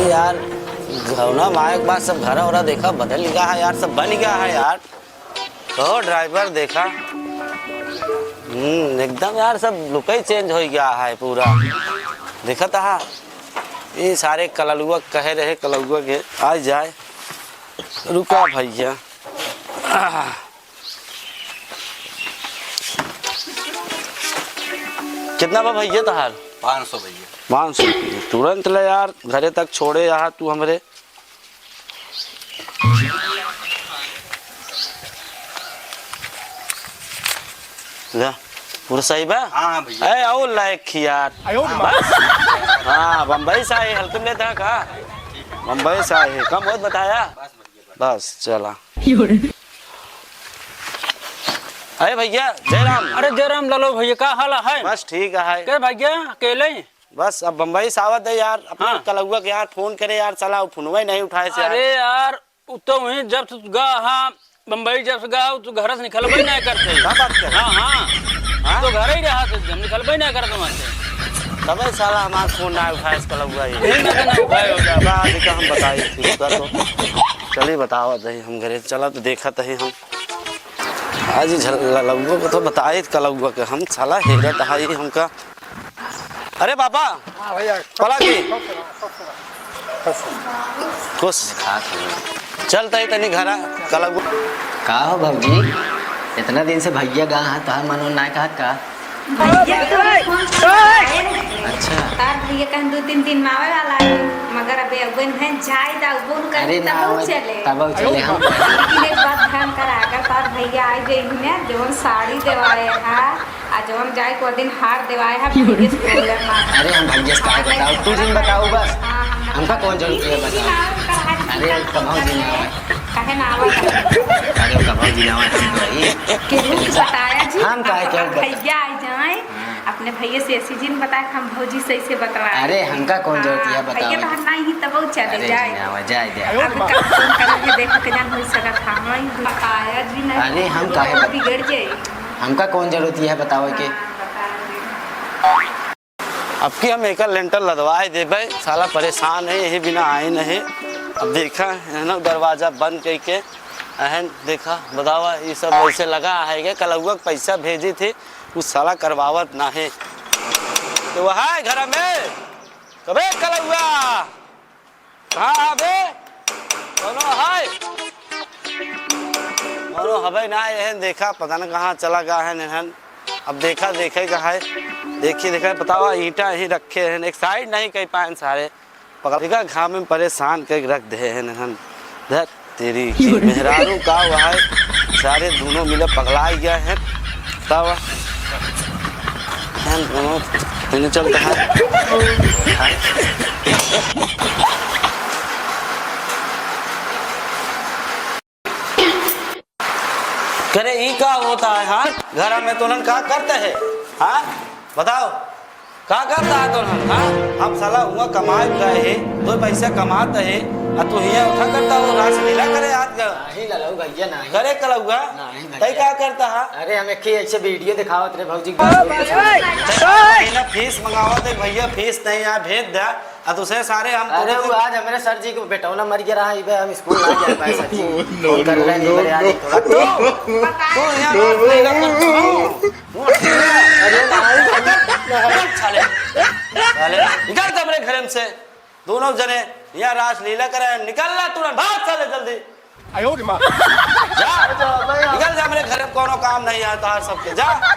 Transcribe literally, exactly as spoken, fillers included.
यार, घरवा में आए के बाद सब घर ओरा देखा बदल गया है यार, सब बन गया है यार। तो ड्राइवर देखा, हम्म, एकदम यार सब लुक ही चेंज हो गया है पूरा। देखा था ये सारे कललुआ कहे रहे, कललुआ के आ जाए। रुका भैया, कितना बा भैया तहार? पाँच सौ भैया। पाँच सौ रुपये। तुरंत ले यार, घरे तक छोड़े यहाँ तू हमरे। जा, पूरा सही बा? हाँ, हाँ भैया। ए, और लायक ही यार। आयो रे माँ। बस। हाँ, बम्बई से आए, हल्के में लेता का? बम्बई से आए, कम बहुत बताया? बस भैया, बस। बस, चला। अरे भैया, जय राम। अरे जय राम लालो भैया, का हाल है? बस ठीक है। के भैया, अकेले? बस अब बम्बई से आवत है यार, अपने हाँ। कलउआ के यार फोन करे यार, साला वो फोनवा ही नहीं उठाए से यार। अरे यार, उ तो वहीं जब से गा हाँ, बम्बई जब से गा, उ तो घर से निकलबे नहीं करते। का बात करे? हाँ, हाँ। हाँ? तो घर ही रहा थे, जब निकलबे नहीं करते वहाँ से। तबे साला हमार फोन ना उठाए से कलउआ ये। यही ना, ना उठाए होगा। का दिक्कत हम बताई थी, रुका तो। चलिए बतावत है हम घरे, चला तो देखत है हम। आज ही झल-, ललउआ को तो बताए कलउआ के हम, साला हेरत है हमका। अरे बाबा, हाँ भैया। पला की? खुश। चल तई तनी घरा, कलगु। का हो भौजी, इतना दिन से भैया गा हा, तोहार मन ना कहत का? भैया तो फोन कर रहे हैं। अच्छा। तार भैया कहन दो तीन दिन में आवे वाला है, मगर अबे अबे नहीं जाए दा, वो कर अरे ना तब आवे, चले। तब चले हम। लेकिन एक बात ध्यान करा, अगर तार भैया आ जाए ना, जवन साड़ी देवाए है, आ जवन जाए को दिन हार देवाए है, भैया से बोले मत। अरे हम भैया से काहे बताओ, तू जिन बताओ बस। हाँ, हम हमका कौन जरूरत है बताओ। अरे कभाव जिन आवे। काहे ना आवे? अरे कभाव जिन आवे, हम तो वही। केहू के बताया जी, हम काहे केहू बता- भैया आ जाए, हाँ। अपने भैया से ऐसी जिन बताए, हम भौजी से ऐसे बतवाए। अरे हमका कौन जरूरत है हाँ, बताओ। भैया तो हम नहीं तब चले अरे जाए। जिन आवे, जाए दे। अब का फोन करके देखो के जान हो सकत है, हम बताया जी नहीं। अरे हम काहे बत- बिगड़ जाए। हमका कौन जरूरत है बतावे के? हाँ, बता दे। अब की हम एकर लेंटर लदवाए देबे, साला परेशान है, यही बिना आए नहीं। अब देखा है ना, दरवाजा बंद करके अहन देखा, बतावा, ये सब वैसे लगा है के कलउआ के पैसा भेजी थी, उ साला करवावत ना है। तो वह है घर में, कबे कलउआ? कहाँ है बे? कौनो है? कौनो हबे ना, एहन देखा, पता न कहाँ चला गा है, एहन। अब देखा, देखे का है। देखी, देखा, बतावा, ईंटा ही रखे हैं, एक साइड नहीं कह पाए सारे। पकड़, देखा, घाम में परेशान करके रख दे हैं, एहन। धत। तेरी की मेहरारू का हुआ है, सारे दोनों मिले पगला गया है। तब हम दोनों तीनों चलते हैं। करे, ई का होता है? हाँ, घर में तोलन का करते हैं? हाँ, बताओ। का करता है तोहन, हाँ? हम साला हुआ कमाए गए हैं, दो पैसा कमात है, आ तू हियाँ उठा करता हो, रासलीला करे आज का। नहीं ललऊ भैया, नहीं। करे कलउआ? नहीं भैया। तई का करता है? अरे हम एक ही ऐसे वीडियो दिखावत रहे भौजी के। महीना फीस मंगावत है भैया, फीस नहीं आया, भेज दे। आ दूसरे सारे हम अरे वो आज हमारे सर जी को बेटौना मर गया रहा, इबे हम स्कूल ना जा पाए सर जी। फोन कर रहे हैं, इबे यार, थोड़ा तो, तो यहाँ रासलीला करता हूँ। अरे नहीं, निकल, निकल साले। साले, निकल तो हमरे घर में से। दोनों जने यहाँ रासलीला करे, निकल ना तुरंत, भाग साले जल्दी। आयो रे माँ। जा, निकल जा, हमरे घर में कोनो काम नहीं आता है सबके, जा।